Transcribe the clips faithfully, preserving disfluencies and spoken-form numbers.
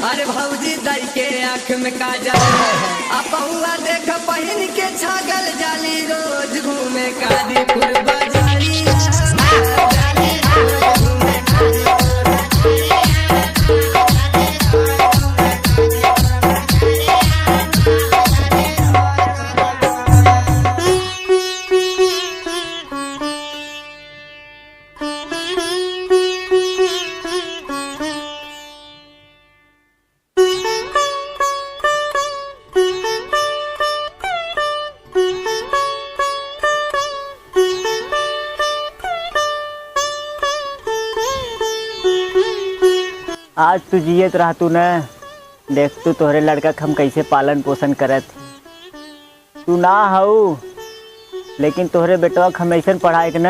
अरे भौजी दाई के आँख में काजल, आ पौआ देख पहिन के छागल, जाली रोज घूमे कादीपुर बाजारिया। आज तू जियत रहतू न, देखतू तोहरे लड़का के हम कैसे पालन पोषण करत। तू ना हऊ, लेकिन तोहरे बेटवा के हम अइसन पढ़ाई के न,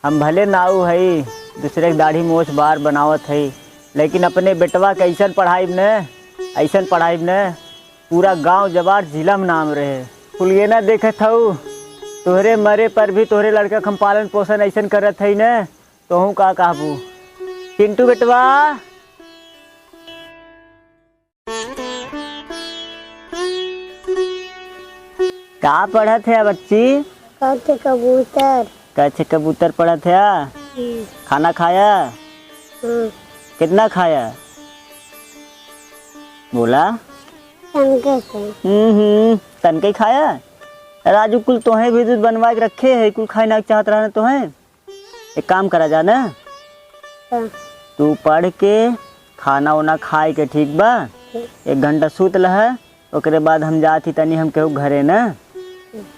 हम भले नाऊ हई, दूसरे के दाढ़ी मोछ बार बनावत हई, लेकिन अपने बेटवा के अइसन पढ़ाइब न, अइसन पढ़ाइब न, पूरा गांव जवार जिला में नाम रहे। कुल ये ना देखत हऊ, तोहरे मरे पर भी तोहरे लड़का के हम पालन पोषण अइसन करत हई न, तोहू का कहबू? चिंटू बेटवा, का पढ़त है बच्ची? क ख कबूतर। क ख कबूतर पढ़त है। हम्म। खाना खाया? हम्म। कितना खाया? बोला। तनके से। हम्म, हम्म, तनके खाया। राजू, कुल तोहे भी दूध बनवा के रखे है, कुल खाए ना चाहत रहना तोहे। एक काम करा जा ना, हाँ। तू पढ़ के खाना उना खाए के, ठीक बा? ठीक। एक घंटा सूत लह, ओकरे बाद हम जात ही तनी हम केहू घरे ना।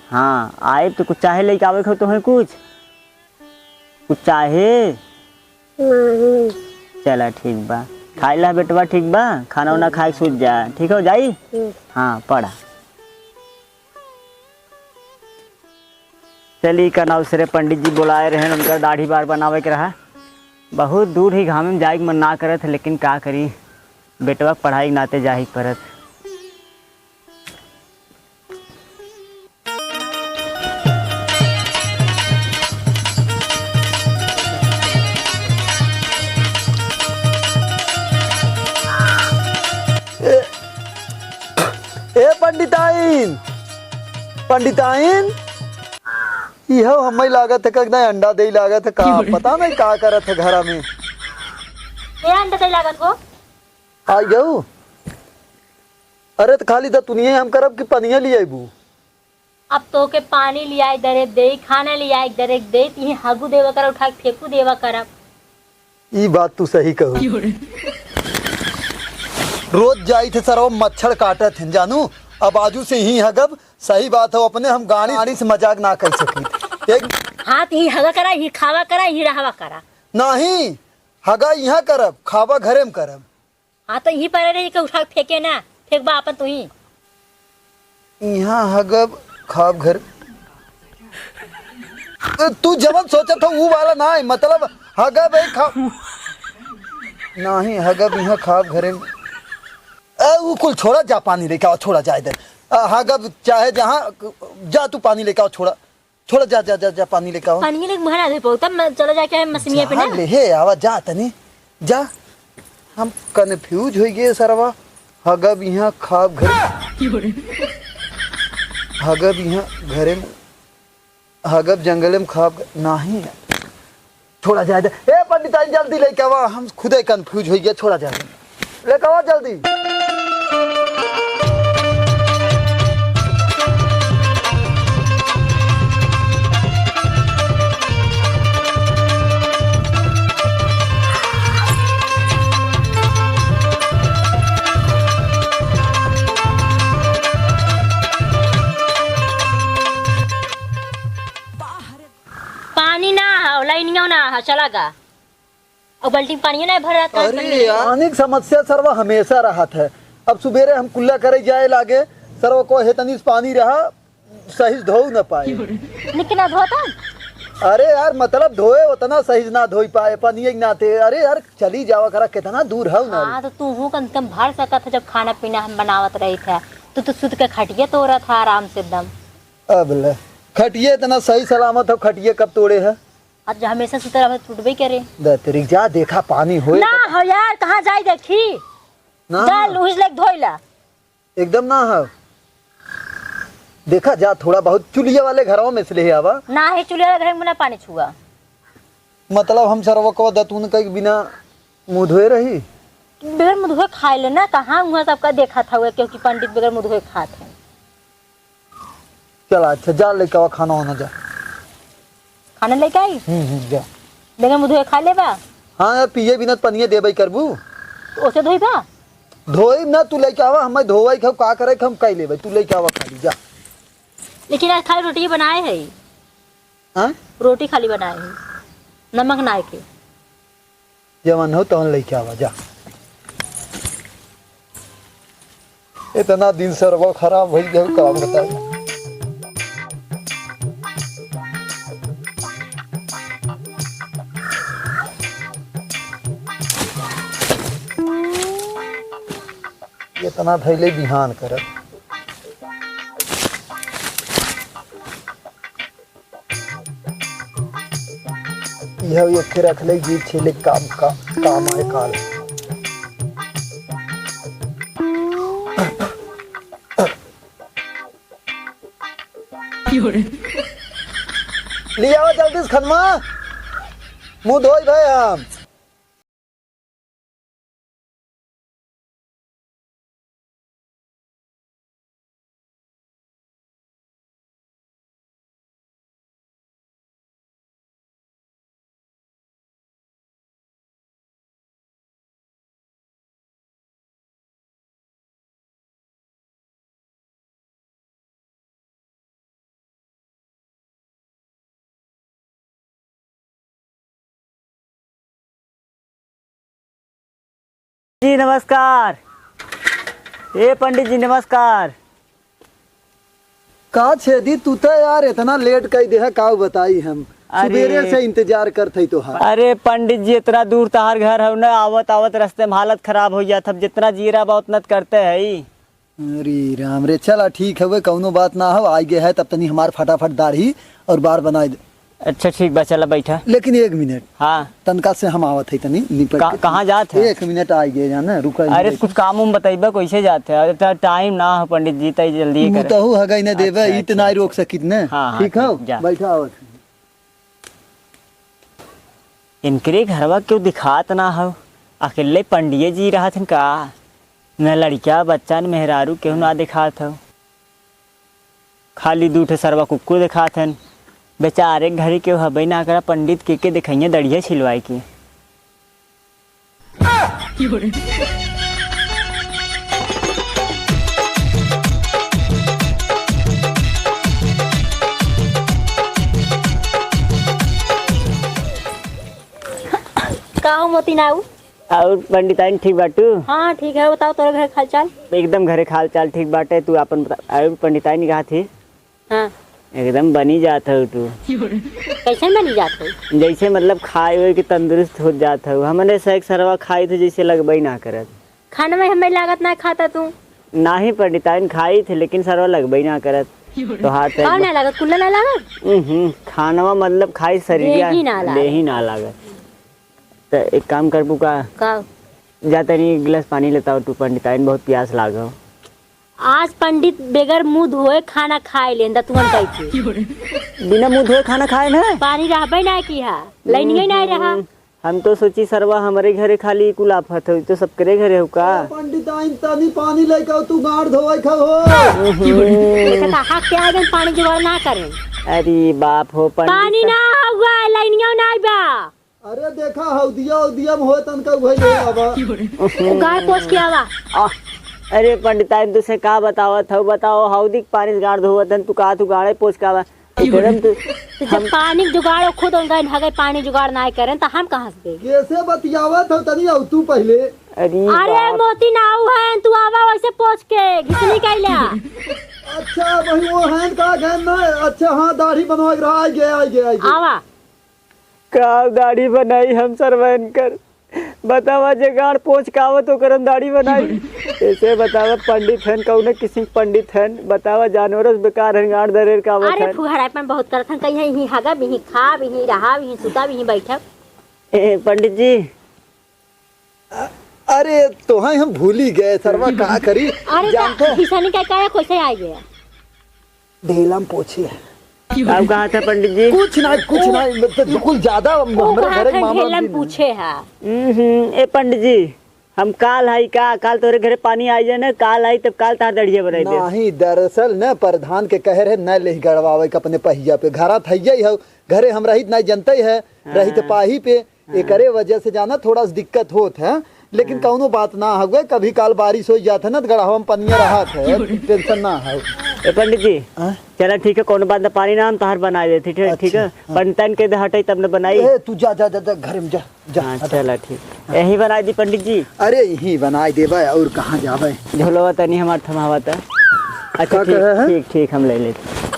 हाँ, आए तो कुछ चाहे लेके आवे के हो तोहे कुछ? कुछ चाहे? नहीं। चला ठीक बा, खाए ला बेटवा, ठीक बा? खाना उना खाए के सूत जा, ठीक हो जाई? हम्म। हाँ, पढ़ा। चली, का नाव से रे पंडित जी बोलाए रहन, उनकर दाढ़ी बार बनावे के रहा। बहुत दूर ही घामे में जाए के मन ना करत है, लेकिन का करी, बेटवा के पढ़ाई के नाते जाही के परत। ए, ए पंडिताइन, पंडिताइन, इहो हम्मे लागत है, का एकदम अंडा देई लागत है का, पता नहीं का करत है घरा में। ए अंडा देई लागत हो? आ गऊ। अरे त खाली दतुनिये हम करब कि पनिये लियाइबू? अब तोके पानी लियाए दरे देई, खाना लियाए दरे देई, तिहीं हगू देवा करब, उठा के फेंकू देवा करब। ई बात तू सही कहू। रोज जाई थे सरवा मच्छर काटत हैं जानू, अब आजू से ही हगब। सही बात हो, अपने हम गाड़ी, गाड़ी से मजाक ना कर सकी। एक हाँ, तिहीं हगा करा, ही खावा करा, ही रहवा करा। नहीं, हगा इहाँ करब, खावा घरे में करब। हाँ, तो इहीं परे रही के उठा के फेंके ना, फेंकबा आपन तुहीं। इहाँ हगब खाब घर। ए, तू जवन सोचत हो ऊ वाला ना है, मतलब हगब है खा-, नाही, हगब इहाँ खाब घरे में। ए, ऊ कुल छोड़ा, जा पानी लेके आओ, छोड़ा जाए दे। अ, हगब चाहे जहाँ, जा तू पानी लेके आओ, छोड़ा। छोड़ा, जा, जा, जा, जा, पानी लेके आओ। पानी लेके मुँह ना धोई पाऊ, तब मैं चला जाके मशीनिया पे ना। जा, ले, हे, आवा, जा तनी, जा। हम confuse होइ गए सरवा। हगब इहाँ खाब घर, हगब इहाँ घरे में, हगब जंगले में खाब घ-, नाही। छोड़ा जाए दे। ए पंडिताइन, जल्दी लेके आवा, हम खुदे confuse होइ गया, छोड़ा जाए दे। लेके आवा जल्दी। पानी ना हो, लाइनियो ना हो, चला गा। और बाल्टी में पानियो ना भर रहा था, अरे पानी। यार, पानी की समस्या सरवा हमेशा रहत है। अब सुबेरे हम कुल्ला करे जाए लागे, सरवा को हे तनी से पानी रहा, सही से धो न पाए। निक ना धोता? अरे यार, मतलब धोए उतना सही से ना धोई पाए, पानी के नाते। अरे यार, चली जावा करा, कितना दूर है ना। हाँ, तो तू हूँ कम से कम भर सकत है, जब खाना पीना हम बनावत रही थे, तो तू सुत के खटिया तोड़त है आराम से एकदम। अब ले, खटिया इतना सही सलामत हो, खटिया कब तोड़े है? अब जो हमेशा सुते रहो, टूटबे करे। दे तेरी, जा देखा पानी होए ना तो। हो यार, कहाँ जाई देखी? ना। जा, उहिस लेके धोई ला। एकदम ना हो। देखा जा, थोड़ा बहुत चुलिया वाले घरवा में से ले आवा। ना है, चुलिया वाले घर में ना पानी छुआ। मतलब हम सरवा को दतून के बिना मुँह धोए रही? बगैर मुँह धोए खाए ले ना, कहाँ हुआ सबका देखा था हुआ, क्योंकि पंडित बगैर मुँह धोए खात है। चला, अच्छा, जा लेके आवा खाना वाना, जा। खाना लेके आई? हम्म, हम्म, जा। बगैर मुँह धोए खा लेबा? हाँ यार, पिए बिना पनिया देबे करबू। तो ओसे धोइबा? धोई ना, तू लेके आवा, हमें धोवाई खाओ, का करे हम कई लेबे, तू लेके आवा खाली, जा। लेकिन आज खाली रोटी बनाए है। हाँ? रोटी खाली बनाए है, नमक ना के। जवन हो तवन लेके आवा, जा। इतना दिन सरवा खराब भइल, जब काम बताई। इतना धैले बिहान करत। यह एक ठे रख ले, जीभ छीले काम का, काम आए काल। ले आओ जल्दी से खनमा, मुँह धोई भाई हम। जी नमस्कार। ए पंडित जी नमस्कार। का छेदी, तू तो यार इतना लेट कई देहा, का बताई हम? अरे। सुबेरे से इंतजार करत हई तोहार। अरे पंडित जी, इतना दूर तहार घर हौ ना, आवत आवत रस्ते में हालत खराब हो जात, अब जितना जीरा बा उतना त करते हई। अरे राम रे, चला ठीक हवे, कौनो बात ना हो, आइ गए है तब तनी हमार फटाफट दाढ़ी और बार बनाए दे। अच्छा ठीक बा, चला बैठा। लेकिन एक मिनट। हाँ। तनका से हम आवत है तनी निपट का-, के। कहाँ जात है? एक मिनट आइ गए जाना, रुका अरे एक कुछ काम उम बताइबा कैसे जात है? अरे टा-, टाइम ना हो पंडित जी, तई जल्दी करे। मुतहु हगई न देवे, अच्छा, ई त अच्छा, नाई रोक अच्छा। सकित न। हाँ, हाँ, ठीक हो? ठीक, जा। बैठा आवत है। इनकरे घरवा केहू दिखात ना हौ, अकेले पंडिये जी रहत हन का? न लड़िका, बच्चा, न मेहरारू केहू ना दिखात हौ। खाली दू ठे सरवा कुकुर दिखात हन। बेचारे घरे केहू हबे ना करा, पंडित के के देखइया दड़िया छिलवाए के। का हो मोती नाऊ? और पंडिताइन ठीक बाटू? हाँ ठीक है, बताओ तोरे घर के हाल चाल? एकदम घरे के हाल चाल ठीक बाटे, तू आपन बता। और पंडिताइन कहा थी? हाँ। एकदम बनी जात हौ तू। कैसन बनी जात हौ? जैसे मतलब खाए हुए के तंदुरुस्त हो जात हौ। हमरे से एक सरवा खाई थे जैसे लगबे ना करत। खाना में हमें लागत ना खाता तू। नाही पंडिताइन खाई थे लेकिन सरवा लगबे ना करत। तो हाथ कौन ना लागत? कुल्ला ना लागत? हम्म, खानवा मतलब खाई शरीर देही ना लागत। देही ना लागत। त एक काम करबू का? का? जा तनी एक गिलास पानी लेता हो तू, पंडिताइन बहुत प्यास लाग हो। आज पंडित बगैर मुंह धोए खाना खाए लेन, दतुअन कइके। बिना मुंह धोए खाना खाए ना? पानी रहबे ना किहा, लाइनिये ना रहा। हम्म, हम तो सोची सरवा हमरे घरे खाली कुल आफत हो, तो सबकरे घरे हो का? पंडिताइन तनी पानी लेके आओ, तू गांड धोए खा हो। देखा का हक के आए पानी जुगाड़ ना करे। अरे बाप हो पंडित। पानी ना हुआ, लाइनिया ना बा। अरे देखा, हौदिया, हौदिया में होए तनका उहे ले आवा। तू गाय पोस के आवा। आ, अरे पंडिताइन, तुसे का बतावत हौ, बताओ, हौदी के पानी से गाड़ धोवत हन, तू कहा तू गाड़े पोस के आवा। एकदम तू तो जब हम पानी के जुगाड़ हो खुद उनका हगे पानी जुगाड़ ना करें, तो हम कहाँ से दें? कैसे बतियावत हौ, तनी आउ तू पहले। अरे अरे बाप। मोती नाऊ है, तू आवा वैसे पोस के, घिसनी कैला। अच्छा, वही वो हैं का गए ना? अच्छा, हाँ, दाढ़ी बनवा के रहा, आइ गए, आइ गए, आइ गए। आवा। का दाढ़ी बनाई हम सरवैन कर? बतावा, जे गाड़ पोंछ के आवत ओकर हम दाढ़ी बनाई। ऐसे बतावा, पंडित हन, कौने किस्म के पंडित हन? बतावा, जानवरों से बेकार हन, गाड़ दरेर के आवत अरे हन। फुहरापन बहुत करत हन, कहीं यहीं हगब, यहीं खाब, यहीं रहब, यहीं सुतब, यहीं बैठब। ए, पंडित जी, अ-, अरे, तोहई हम भूली गए सरवा, का करी? अरे, जानते? किसानी का, का, कैसे आ गया? ढेलम पोछे है। अब कहा था पंडित जी? कुछ ना, कुछ ना, मतलब, बिल्कुल ज्यादा हम, वो हमरे कहा घरे था मामला ढेलम भी नहीं। पूछे है। हम्म, ए पंडित जी, हम काल आई का, काल तोरे घरे पानी आई जाए ना, काल आई तब काल तार दढ़िया बनाई दे। नहीं, दरअसल न प्रधान के कहे रहे न ले गड़वावे के अपने पहिया पे, घरा थैया ही हो, घरे हम रहित नहीं जनते ही है, हाँ। रहित पाही पे, हाँ। एकरे वजह से जाना थोड़ा सा दिक्कत होत है, लेकिन हाँ। कौनो बात ना हवे, कभी काल बारिश हो जात है ना तो गड़हवा में पनिया रहत है, tension ना है। ए पंडित जी, हाँ? चला ठीक है, कौनो बात ना, पानी ना हम तहार बनाए देते, ठीक है, ठीक है? अच्छा, हाँ। पंडितन के दे हटाई तब न बनाई। ए, तू जा, जा, जा, जा, घर में जा। जा, हाँ, हटा। चला ठीक। यहीं बनाई दी पंडित जी। अरे, यहीं बनाई देबे, और कहाँ जाबे? झोलवा तनी हमार थमावा त। अच्छा, का ठीक, कहे है? ठीक, ठीक, हम ले लेते।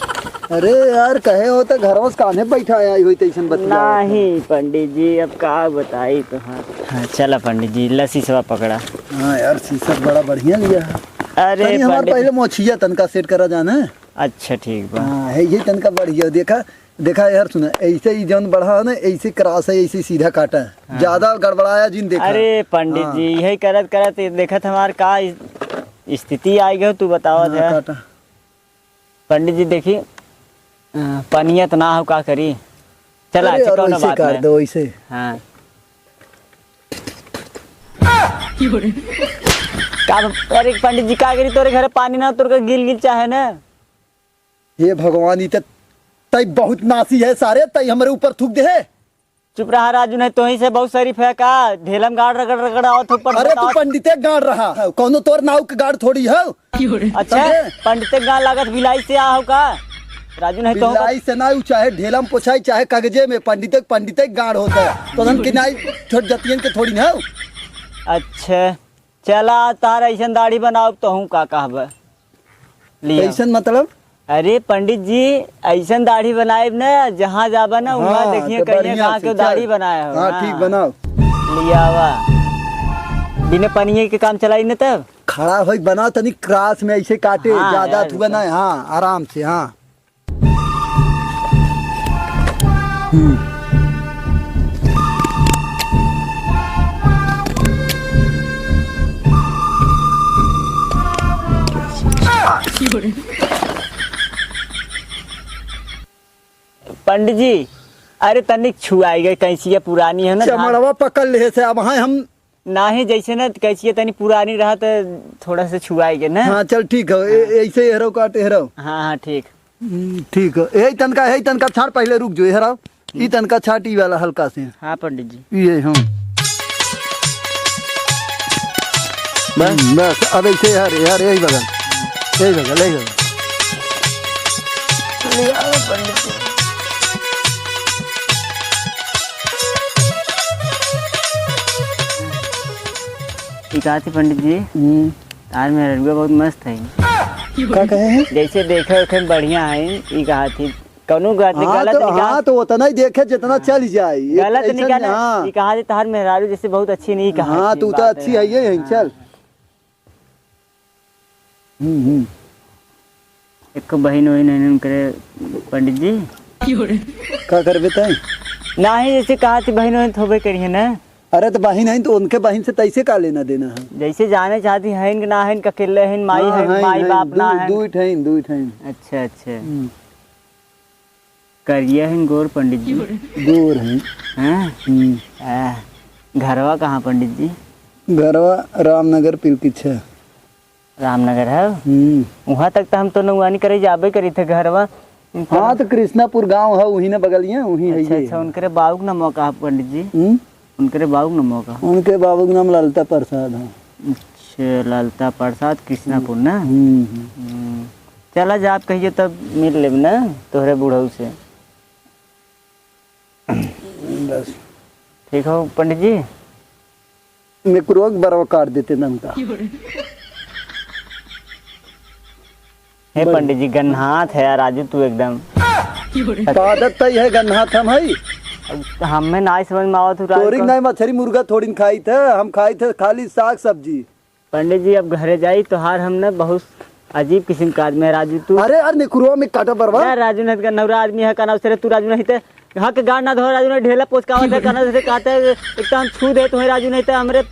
अरे यार, कहे हो तो घरवा से कान्हे बैठा आई होई तैसन बतिया। नहीं पंडित जी, अब का बताई तोहार। हाँ, चला पंडित जी, ला सीसवा पकड़ा। हाँ यार, सीसा बड़ा बढ़िया लिया है। अरे तनी हमार पंडित पहले मोछिया तनका set करा जाना। अच्छा, ठीक बा। हाँ, है ये तनका बढ़िया। देखा, देखा यार, सुना, ऐसे ही जौन बढ़ा है ना, ऐसे cross है, ऐसे सीधा काटा है। हाँ। ज्यादा गड़बड़ाया जिन देखा। अरे पंडित हाँ। जी, यही करत करत ये देखत हमार का इस-, स्थिति आई गयो, तू बतावत हाँ, है। काटा। पंडित जी देखी, अ, पनिया तो ना हो, का करी? चला, अरे अच्छा, यार, कौनो वैसे बात काट नहीं। दो, वैसे। हाँ। का, अरे पंडित जी, का करी, तोरे घरे पानी ना, तोरे का गिल गिल चाहे ना। हे भगवान, ई त तई बहुत नासी है सारे, तई हमरे ऊपर थूक दे है। चुप रहा राजू, नहीं तोही से बहुत शरीफ है का? ढेलम गाड़ रगड़ रगड़ आवत हो, पर अरे तू बताओ। पंडिते गाड़ रहा है, कौनो तोर नाव के गाड़ थोड़ी है। अच्छा, समझे? पंडिते गाड़ लागत बिलाई से आ हो का? राजू नहीं तो बिलाई से ना, उ चाहे ढेलम पोछाई, चाहे कागजे में, पंडिते, पंडिते गाड़ होता है। तो हम के नाई छोट जतियन के थोड़ी ना हो। अच्छा। चला, तार ऐसन दाढ़ी बनाओ तो हूँ का कहबे। लिया। कैसन मतलब? अरे पंडित जी, ऐसन दाढ़ी बनाएब न, जहाँ जाबा न, वहाँ हाँ, देखिए तो कहिए बढ़िया कहाँ से के दाढ़ी चल। बनाए हो। हाँ, हाँ। ठीक बनाओ। लियावा। बिना पनिये के काम चलाई न तब। खड़ा होई बनाओ तनी cross में ऐसे काटे, हाँ, ज्यादा यार, थुआ ऐसा। ना, हाँ, आराम से, हाँ। हम्म। पंडित जी, अरे तनिक छुआई गए, कैंचिया पुरानी है ना, धान चमड़वा पकड़ ले से, अब हाँ हम नाही, जैसे ना कैंचिया तनी पुरानी रहा त थोड़ा सा छुआई गए ना। हाँ, चल ठीक है, ए-, हाँ। ऐसे हेरौ काटे हेरौ। हाँ, हाँ, ठीक। हम्म, ठीक है। यही तनका, यही तनका छाड़, पहले रुक जो, ये हराओ। ई तनका छाटी वाला हल्का से। हाँ, पंडित जी। ये, हाँ। बस? हम्म, बस, अब ऐसे यार, यार, यही बगल। यही बगल, यही बगल। ले आओ, पंडित जी। ई कहा थी, पंडित जी? हम्म। आज मेहररुआ बहुत मस्त है। का कहे हैं? जैसे देखे उखे में बढ़िया है, ई कहा थी। कौनो गलत, हाँ, गलत तो, निकाल हाँ, तो उतना ही देखे जितना हाँ। चल जाए। ये गलत ऐसा निकाल, नहीं, हाँ। ये कहा थी, तहार मेहरारू जैसे बहुत अच्छी नहीं कहा हाँ, थी, तू तो बात अच्छी है, है, ये है, हाँ। चल। हम्म, हम्म। एको बहिन वहिन है उनकरे पंडित जी। का करबे तैं? नाही, जैसे कहा थी बहिन वहिन थोबे करिए ना। अरे तो बहिन है तो उनके बहिन से तैसे का लेना देना है? जैसे जाने चाहती हैं कि ना हैं, अकेले हैं, माई हाँ, है, हैं, माई हैं, बाप ना दू, हैं। दू ठहिन, दू ठहिन। अच्छा, अच्छा। हम्म। करिया हैं गोर पंडित जी। गोर हैं। हैं? हम्म। आ, घरवा कहाँ पंडित जी? घरवा रामनगर पिलकिच्छा। रामनगर है? हम्म। वहाँ तक तो हम तो नौआनी करे जाबे करी थे घरवा। हाँ, तो कृष्णापुर गाँव है, वही ना बगलिया, वही है अच्छा, ये। अच्छा, उनकरे बाबू के नाम का है पंडित जी? हम्म? उनकरे बाबू के नाम का? उनके बाबू के नाम ललता प्रसाद है। अच्छा, ललता प्रसाद कृष्णापुर ना? हम्म, हम्म। हम्म। चला जा, आप कहिए तब मिल लेब ना तोहरे बुढ़ऊ से। बस। ठीक हो पंडित जी? निकरो के बरवा काट देते नमका। हे बड़- पंडित जी, गन्हात है यार, राजू तू एकदम। तो आदत तई है, गन्हात हम हई। अब हमें नाई समझ में आवत हो, राजू तोरी का- नाई मछरी मुर्गा थोड़ी न खाई थे, हम खाई थे खाली साग सब्जी। पंडित जी, अब घरे जाई, तोहार हम न बहुत अजीब किस्म का आदमी है, राजू, तू। अरे यार, निकुरवा में काटा बरवा। यार, राजू नहीं तो नौरा आदमी है, का नाम से रे तू, राजू नहीं ते, हाँ, के गाड़ ना धो, राजू नहीं ढेला पोच का आवत है, का नाम से कहते हैं, एक तो हम छू दे तुम्हें, राजू नहीं ते हमरे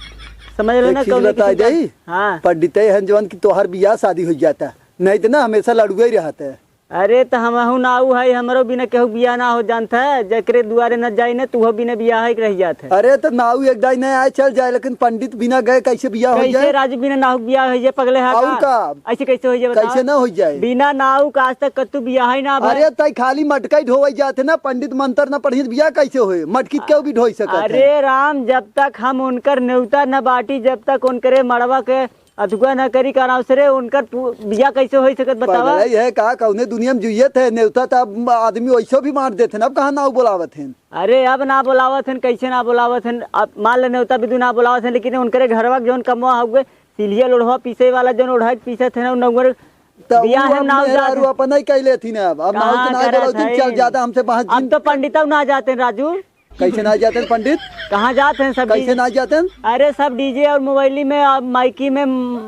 समझ लो एक ना, चीज कौनो बता किसी का दे, हाँ। पंडिते हन जवन कि तोहर बियाह शादी होइ जाता, नहीं तो ना हमेशा लड़ुए ही रहत है। अरे, त हमहू नाऊ है, हमरो बिना केहू बियाह ना हो जानत है, जेकरे दुआरे न जाई न, तुहो बिना बियाह है रह जात है। अरे, त नाऊ एक दाई न आए चल जाए, लेकिन पंडित बिना गए कैसे बियाह हो कैसे जाए? राजू बिना नाऊ बियाह हो जाए, पगले है और का? का? ऐसे कैसे हो जाए, बताओ? कैसे ना हो जाए? बिना नाऊ का आज तक कत्तू बियाह ही ना भय। अरे, तई खाली मटका ही ढोवई जात है ना, पंडित मंत्र ना पढ़ी त बियाह कैसे होए? मटकी केहू भी ढोई सकत है। अरे राम, जब तक हम उनकर नेवता न बाटी, जब तक उनकरे मड़वा के अथुआ ना करी का नाव से रे, उनकर पू-, बियाह कैसे होई सकत बतावा? पगलई है का? कौने दुनिया में जियत है? नेवता त अब आदमी वैसो भी मार देत है ना, अब कहाँ नाव बोलावत हैं? अरे अब ना बोलावत हैं, कैसे ना बोलावत हैं? अब मान ले नेवता बिदु ना बोलावत हैं, लेकिन उनकरे घरवा के जौन कमवा हउए, सिलिया लोढ़वा पीसे वाला जौन ओढ़ा के पीसत है ना, उन उनकर त बियाह उ है अब नाव मेहरारू जात है। अपन ही कह लेथिन अब, अब नाव के कहाँ ना करत बोलावत हैं, चल है? ज्यादा हमसे बात अब जिन तो पंडितऊ ना जाते हैं राजू। कैसे ना जाते हैं पंडित? कहाँ जाते हैं सब कैसे डीजे? ना जाते हैं? अरे सब डीजे और मोबाइली में, अब माइकी में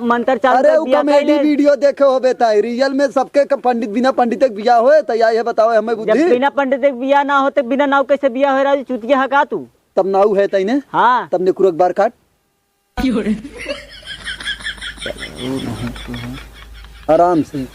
मंत्र चालू अरे कर उ दिया कॉमेडी कैले। वीडियो देखे हो बेटा, रियल में सबके क-, पंडित बिना पंडित के बियाह होए? त या ये बताओ हमें जब बुद्धि। बिना पंडित के बियाह ना होते, बिना नाव कैसे बियाह होए राजू? चुतिया है का तू? तब नाव है तईने? हाँ। तब नेकुरक बार काट। आराम से।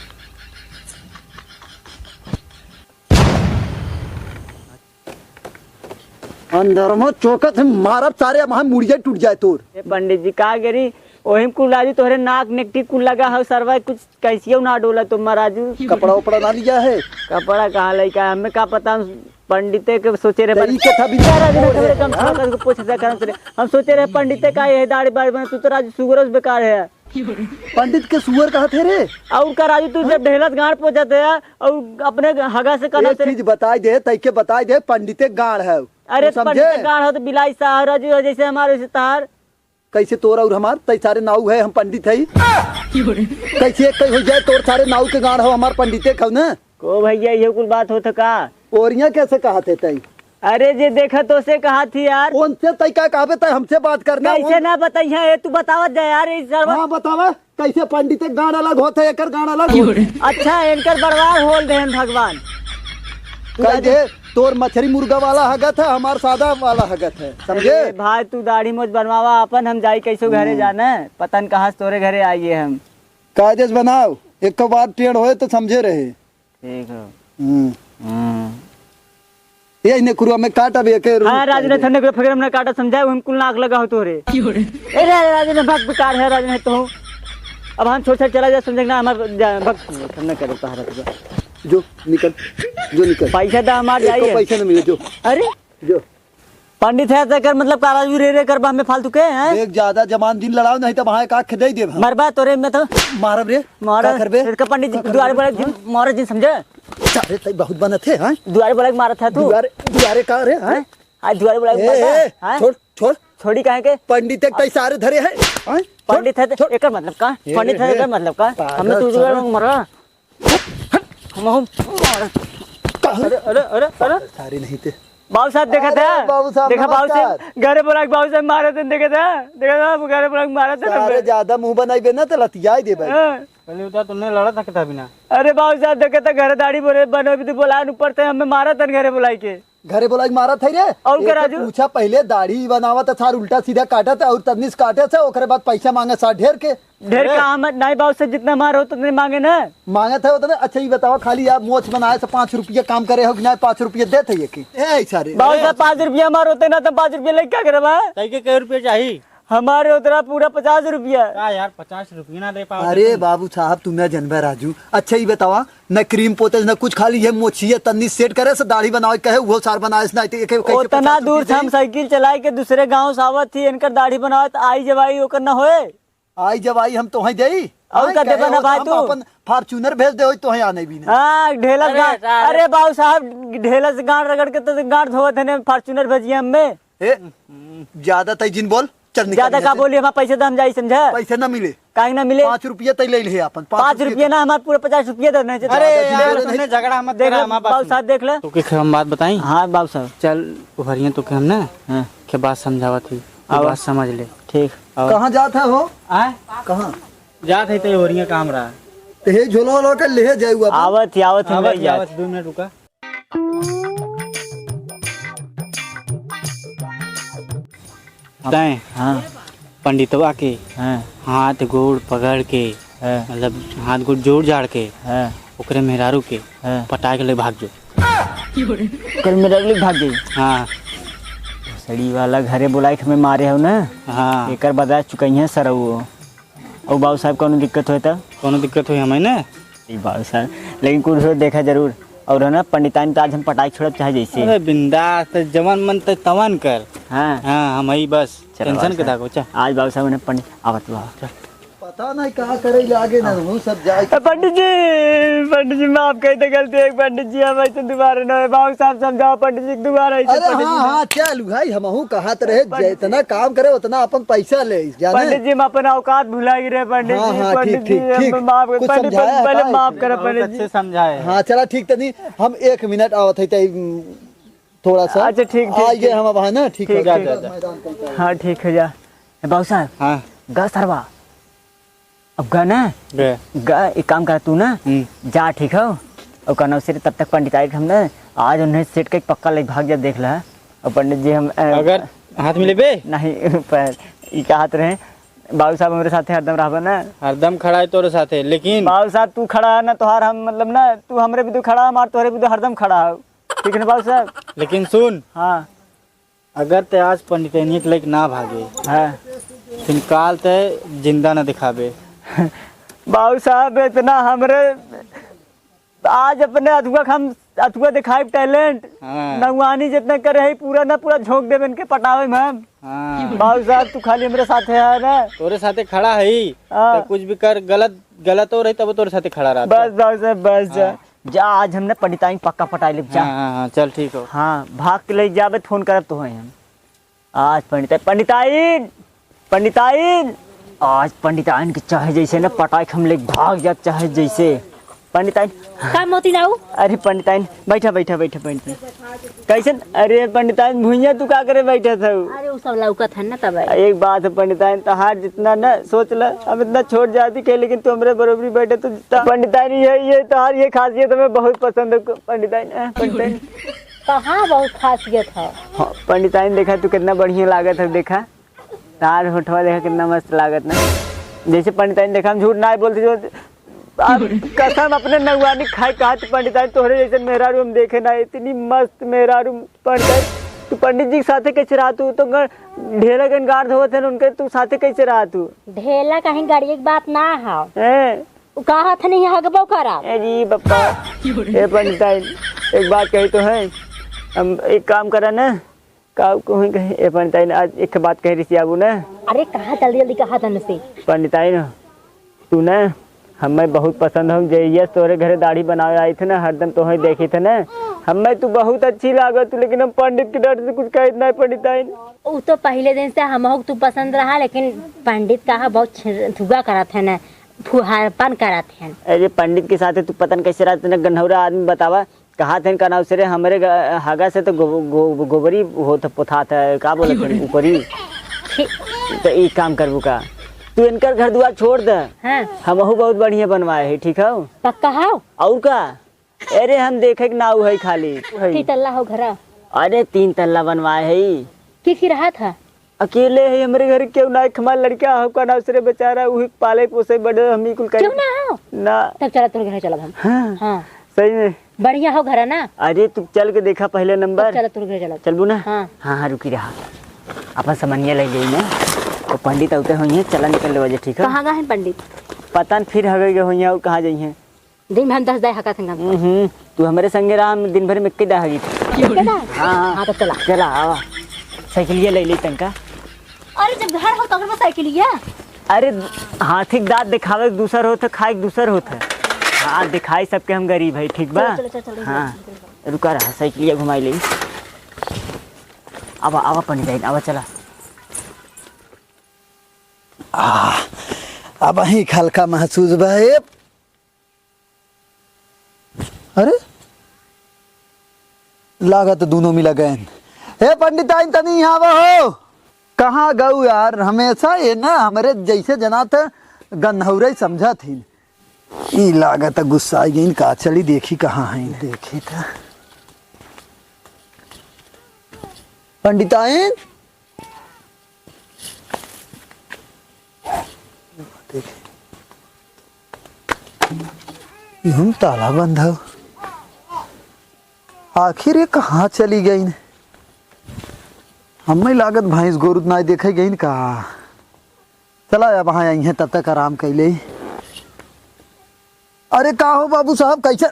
अंदर में चौकत हम मारब सारे, अब हम मुड़िया टूट जाए तोर। ए पंडित जी, का गिरी, ओहिम कुल राजू तोहरे नाक नेकटी कुल लगा हौ सरवा, कुछ कैसियो ना डोला तो मराजू। कपड़ा उपड़ा ना लिया है? कपड़ा कहाँ लइका, हमें का पता, हम पंडिते के सोचे रहे तो ई के था भी क्या राजू ने ओए, तोहरे गमछा हाँ? करके पोछ दे करम से रे। हम सोचे रहे पंडिते का ये दाढ़ी बाढ़ी बना, तू तो राजू सुगरो से बेकार है। पंडित के सुअर कहा थे रे? और का राजू, तू जब ढेलस गांड पोछत है और अपने हगा से कहना एक से चीज बताई दे, तैके बताई दे, पंडिते गांड है। अरे तू समझे? पंडिते गांड हो तो बिलाई सा राजू है, जैसे हमारे से तार। कैसे तोर और हमार? तै सारे नाऊ है, हम पंडित है। कैसे एक कहीं हो जाए, तोर सारे नाऊ के गांड हो, हमार पंडिते खाओ ना। को भैया, ये कुल बात होत का? ओरिया कैसे कहा थे तई? अरे जे देखा तो से कहा थी यार। उनसे तई का कहबे, तई हमसे बात करना। कैसे उन- ना बताइए, ये तू बतावत जा यार, ये सरवा। हाँ, बतावा, कैसे पंडित के गांड अलग होत है, एकर गांड अलग होत है। अच्छा, इनकर बड़वार होल देहन भगवान। कह दे, तोर मछरी मुर्गा वाला हगत है, हमार सादा वाला हगत है, समझे? अरे भाई, तू दाढ़ी मोछ बनवावा अपन, हम जाई कैसो घरे हम्म। जाना है, पता न कहाँ से तोरे घरे आइए हम। कायदे से बनाओ, एक बार टेढ़ होए तो समझे रहे। ठीक है। हम्म। हम्म। ये नेकुरवा में काट अब एके हाँ, राजू ने थन्ने को फकरम ना काटा, समझाए, हम कुल नाक लगा हो तोरे। ए रे, राजू ने भग बेकार है, राजू ने तो। अब हम छोड़ छाड़ चला जा, समझे ना, हमार जा, भग, थन्ने करे तो हरा तुझा। जो, निकल, जो निकल। पैसा तो हमार एक को जाइए। पैसा न मिले, जो। अरे? जो। पंडित है तो कर मतलब का राजू रे रे कर बा हमें फालतू के, हैं? देख, ज्यादा जबान जिन लड़ाओ, नहीं तो वहाँ एक आँख दे देब हम। मरबा तोरे में तो। मारब रे। मारब। का करबे? तेरे का पंडित जी का करबे? दुआरे बोला जिन, मारे जिन समझे? अरे, तई बहुत बनत है, हाँ? दुआरे बोला के मारत है तू। दुआरे, दुआरे का रे, हाँ? हैं? आज दुआरे बोला के ए, मारत है, ए, हाँ? छोड़, छोड़। छोड़ी काहे के? पंडित एक तई सारे धरे है, हाँ? छोड़, पंडित है तो छोड़। एकर मतलब का? ए, पंडित है ए, एकर मतलब का? पागल हमें तू दुआरे साला। बोला के मारा। हम, हम, मारा। का रे? अरे, अरे, अरे, अरे। पागल सारे नहीं थे। बाबू साहब, देखा अरे, था? बाबू साहब, देखा, बाबू साहब, नमस्कार। घरे बोला के बाबू साहब मारत हैं, देखा था? देखा था? घरे बोला के मारत हैं सारे तुमके। ज्यादा मुंह बनाइबे ना, तो लतियाई देबे। हाँ। पहले बता, तुमने लड़ा था कितना बिना? अरे बाबू साहब, देखे तो घरे दाढ़ी बोले, बनो भी तो बोला, ऊपर से हमें मारा था घरे बोलाई के। घरे बोला के मारा था रे? और का एके राजू? पूछा पहले, दाढ़ी बनावा था सार उल्टा सीधा काटा था, और तन्नी से काटे से, ओकरे बाद पैसा मांगे सार ढेर के। ढेर अरे। का हम नहीं बाबू साहब, जितना मार हो, उतने मांगे ना। मांगे था उतने। अच्छा, ये बतावा, खाली आप मोछ बनाए से पाँच रुपया काम करे हो कि नहीं, पाँच रुपया देते ये की? ए, सारे। बाबू साहब, पाँच रुपया मार होते ना, तो पाँच रुपया लेके क्या करबा? तई के कै रुपया चाही? हमारे उतरा पूरा पचास रुपया। का यार, पचास रुपया ना दे पाओ अरे तुम? बाबू साहब, तू ना जनबे राजू। अच्छा, ये बतावा, न क्रीम पोते, न कुछ, खाली ये मोछिए तन्नी सेट करे से दाढ़ी बनावे कहे, वो सार बनाए से, नहीं तो एक, एक, एक उतना पचास दूर रुपया से हम दे। साइकिल चलाए के दूसरे गांव से आवत थी, इनकर दाढ़ी बनावत आई जब आई ओकर न होए। आई जब आई हम तोहई देई। और आई का देबा कहे ना हो, भाई हम तू? अपन Fortuner भेज दे होई तोहई आने भी ना। हाँ, ढेलस अरे गांड, सारे। अरे बाबू साहब, ढेलस गांड रगड़ के तो गांड धोवत है ने Fortuner भेजिए हमें। ए, ज्यादा तई जिन बोल, चल निकल ज्यादा यहाँ का से। बोली, हमार पैसे तो हम जाई समझा। पैसे ना मिले। काहे ना मिले? पाँच रुपया तई ले ले अपन, पाँच पाँच रुपया रुपया ना, हमार पूरा पचास रुपया दे नहीं अरे ज्यादा यार, जिन बोले तुमने नहीं। झगड़ा मत देख करा, ले, हमार बाबू बात साहब सुन। देख ले। तो के हम बात बताई? हाँ बाबू साहब। चल, उभरिए तो के हम ना, हाँ। के बात समझावत ही। तू आवा। बात समझ ले। ठीक। और कहाँ जात है हो? आय? कहाँ? जात है तो ओरिया काम रहा। तो हे झोला वोला के ले जाए हुआ अपन। आवत ही, आवत ही, आवत ले ही, जात। आवत, दो मिनट रुका। दाएं। हाँ। पंडितवा के हाँ। हाथ गोड़ पकड़ के, हाँ। मतलब हाथ गोड़ जोड़ जाड़ के, हाँ। ओकरे मेहरारू के हाँ। पटाए के ले भाग जो। ओकर मेहरारू ले भाग जाई? हाँ। सड़ी वाला घरे बोलाए के हमें मारे हो ना? हाँ। एकर बदला चुकइहें सरऊ। अउ बाबू साहब कौनो दिक्कत होए त? कौनो दिक्कत होए हमें ना? ई बाबू साहब, लेकिन कुछ हो देखा जरूर। और है ना, पंडिताइन तो आज हम पटाई छोड़ब चाहे जैसे। अरे बिंदास, त जवन मन त तवन कर। हाँ। हाँ, हम ही बस। चलो टेंशन बाबू के साहब। दागो, चल। आज बाबू साहब ने पंडित आवत बा। चल। पता नहीं कहाँ करे लागे ना, वो सब जाए। ए, पंडित जी, पंडित जी, माफ कर दे गलती, एक पंडित जी, हम ऐसे दोबारा ना होए। बाबू साहब समझाओ, पंडित जी, दोबारा ऐसे अरे पंडित हाँ, जी। हाँ, चल भाई, हमहू कहत रहे, पंडित जी। जितना काम करे उतना अपन पैसा ले, जाने? पंडित जी, हम अपन औकात भुला गए रहे, पंडित हाँ, जी, हाँ, पंडित ठीक, जी, ठीक, हम ठीक। माफ कर, कुछ पंडित, समझाया पहले था? माफ करा, बहुत पंडित जी। अच्छे समझाए हैं। हाँ, चला ठीक, तनी हम एक मिनट आवत है, तई, उम, थोड़ा सा। अच्छा, ठीक, ठीक, आइए ठीक। हम अब, है ना, ठीक ठीक, है, जा, ठीक। जा, जा। मैदान पे। हाँ, ठीक है, जा। ए, बाबू साहब, हाँ। गा सरवा। अब गा ना। गए। गा, एक काम कर तू ना, हम्म। जा, ठीक हो? और कहना उसे तब तक पंडिताई के हम ना आज उन्हें सेट के पक्का ले भाग जा, देख ला। और पंडित जी हम, अ, अगर हाथ में लेबे? नहीं, पर ई कहत रहे, बाबू साहब हमरे साथे हरदम रहबा ना। हरदम खड़ा है तोरे साथे, लेकिन बाबू साहब तू खड़ा है ना, तोहार हम मतलब ना, तू हमरे भी तू खड़ा, हमार तोहरे भी तू हरदम खड़ा हो। ठीक है ना बाबू साहब? लेकिन सुन। हाँ। अगर ते आज पंडितैनी के लेके ना भागे, हाँ। फिर काल ते जिंदा ना दिखाबे। बाबू साहब, इतना हमरे आज अपने अथुआ के हम अथुआ दिखाई talent, हाँ। नौवानी जितना करे है पूरा ना पूरा झोंक देबे इनके पटावे में हम। हाँ। बाबू साहब, तू खाली हमरे साथे है ना? तोरे साथे खड़ा है, हाँ। तो कुछ भी कर, गलत, गलत हो रही तब तोरे साथे खड़ा रहता। बस बाबू साहब, बस जा। हाँ। जा, आज हमने पंडिताइन पक्का पटाई लेब, जा। हाँ, हाँ, हाँ, चल, ठीक हो। हाँ, भाग के ले जाबे, फोन करब तो है हम। आज पंडिताइन, पंडिताइन, पंडिताइन, आज पंडिताइन के चाहे जैसे न पटाई के हम ले भाग जाब, चाहे जैसे। पंडिताइन। का मोती नाऊ? अरे पंडिताइन, बैठा, बैठा, बैठा, पंडिताइन। कैसन? अरे पंडिताइन, भुइयां तू का करे बैठा था? अरे, उ सब लौकत है ना तब। एक बात है पंडिताइन, तहार जितना न सोच ल, हम इतना छोट जाति के, लेकिन तू हमरे बरोबरी बैठे, तू जितना पंडिताइन, ये, ये तहार ये खासियत हमें बहुत पसंद है पंडिताइन, अ, पंडिताइन। कहाँ बहुत खासियत है? हाँ, पंडिताइन देखा तू कितना बढ़िया लागत है, देखा तार होठवा देखा कितना मस्त लागत ना। जैसे पंडिताइन देखा हम झूठ ना बोलते जो आप कसम अपने नौवानी खाए कहा तू पंडिताइन, तोहरे जैसे मेहरारू हम देखे ना, इतनी मस्त मेहरारू। पंडित, तू पंडित जी के साथे कैसे रहा तू? तो ग-, ढेला गन गाड़ धोवत है उनके, तू साथे कैसे रहा तू? ढेला कहीं गाड़िए के बात ना है। हैं? उ कहा था नहीं हगबो करा। ए जी बप्पा, ए पंडिताइन, एक बात कही तो है, हम एक काम करा ना, का कहूँ कहीं, ए पंडिताइन, आज एक बात कह रही थी आबू ना। अरे कहा जल्दी जल्दी कहा तन से। पंडिताइन, तू ना हमें बहुत पसंद हो, जहिया से तोहरे घरे दाढ़ी बनावे आई थे ना, हरदम तोहे देखी थे ना, हमें तू बहुत अच्छी लागत तू, लेकिन हम पंडित के डर से कुछ कहित नहीं पंडिताइन। उ तो पहले दिन से हमहू के तू पसंद रहा, लेकिन पंडित कहा बहुत छिर-, थुआ करत है ना, फुहारपन करत है। अरे पंडित के साथे तू पता न कैसे रहत ना, गन्हौरा आदमी बतावा, कहा थे का नाम से रे, हमरे ग-, हगा से तो गो-, गो-, गोबरी होत पोथात है, का बोलत है, ऊपरी। छी। तो ई काम करबू का, तू इनकर घर दुआर छोड़ दे। हाँ। हमहू बहुत बढ़िया बनवाए है, ठीक है? पक्का है? और का? अरे हम देखे के नाऊ है खाली। की तल्ला हो घरा? अरे तीन तल्ला बनवाए है। की की रहा था? अकेले है हमरे घर, केहू ना, एक हमार लड़का हो का नाम से रे बेचारा, उही पाले पोसे बड़े, हम ही कुल करी। केहू ना हो? ना। तब चला तोर घर चलब हम। हाँ। हाँ। सही में। बढ़िया हो घर ना? अरे तू चल के देखा पहले नंबर। तब चला तोर घर चलब। चलबू ना? हाँ। हाँ, हाँ, रुकी रहा। अपन समनिया ले गई ना। तो पंडित आते होइहैं, चला निकल लेवा जे, ठीक है? कहाँ गए हैं पंडित? पता न फिर हगे गए होइहैं और कहाँ जाइहैं। दिन भर में दस दाई हकत हैं हम। हम्म, तू हमरे संगे रहा, हम दिन भर में इक्के दाई हगी। इक्के दाई? हाँ, हाँ। हाँ, तो चला। चला, आवा। साइकिलिया ले ले तनका। अरे, जब घर हो, तो ओकरे पास साइकिलिया? अरे, हाथी के दांत दिखावे के दूसर होत है, खाए के दूसर होत है। हाँ, दिखाई सबके हम गरीब है, ठीक बा? चलो, चलो, चलो, चलो, हाँ, चलो, चलो। रुका रहा, साइकिलिया घुमाई ले। आवा, आवा, पंडित, आवा, चला। आ, अब ही हल्का महसूस बा। ए, अरे, लागत दूनो मिला गयन। हे पंडिताइन, तनी यहाँ आवा हो। कहाँ गऊ यार? हमेशा ये ना हमरे जैसे जनात गन्हौरे समझत ही। ई लागत गुस्सा आई गई, का चली देखी कहाँ है, देखी था। पंडिताइन, देख, इहम ताला बंद हौ। आखिर ये कहाँ चली गइन? हमें लागत भैंस गोरू नाहीं देखे गइन का। चला अब हाँ आई हैं, तब तक आराम कइ लेई। अरे का हो बाबू साहब, कैसे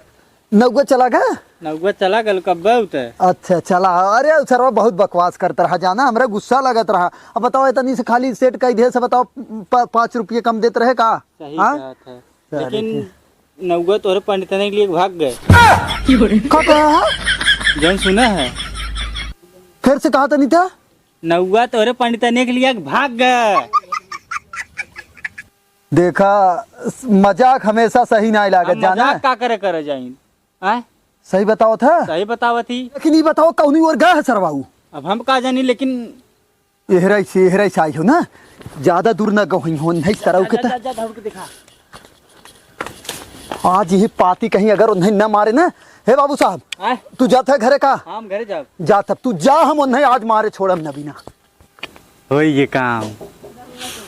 नौगो चला गया? नौगो चला गल, कब उते? अच्छा चला। अरे उ सरवा बहुत बकवास करत रहा, जाना हमरा गुस्सा लगत रहा। अब बताओ, इतनी से खाली सेट कइ दे से बताओ, प-, पाँच रुपये कम देत रहे का? सही हाँ? कहत है। सारे लेकिन के। नौगो तोहरे पंडितने के लिए भाग गए। का कहा है? जौन सुना है। फिर से कहा तनी था? नौगो तोहरे पंडितने के लिए भाग गए। देखा, मजाक हमेशा सही नाहीं लागत, हम जाना? मजाक का करे करे जाइन? आय? सही बतावत है? सही बतावत ही। लेकिन ई बताओ, कौनी ओर गए है सरवाऊ? अब हम का जानी, लेकिन एहराई से, एहराई से आई हो ना, ज्यादा दूर ना गई हो, नहीं सरऊ के जा, त-, जा, जा, दौड़ के दिखा। आज यही पाती कहीं अगर उन्हें न मारे ना, हे बाबू साहब, आय? तू जात है घरे का? हम घरे जाब। जा तब, तू जा, हम उन्हें आज मारे छोड़म न बिना। होई ये काम,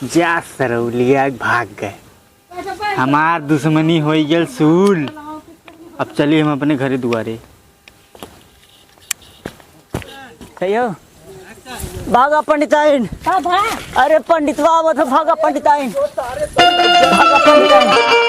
जा सरौलिया भाग गए, हमार दुश्मनी होई गल सूल। अब चली हम अपने घरे दुआरे। कहियो, भागा पंडिताइन। का भा? अरे पंडितवा आवत है, भागा पंडिताइन। भागा पंडिताइन।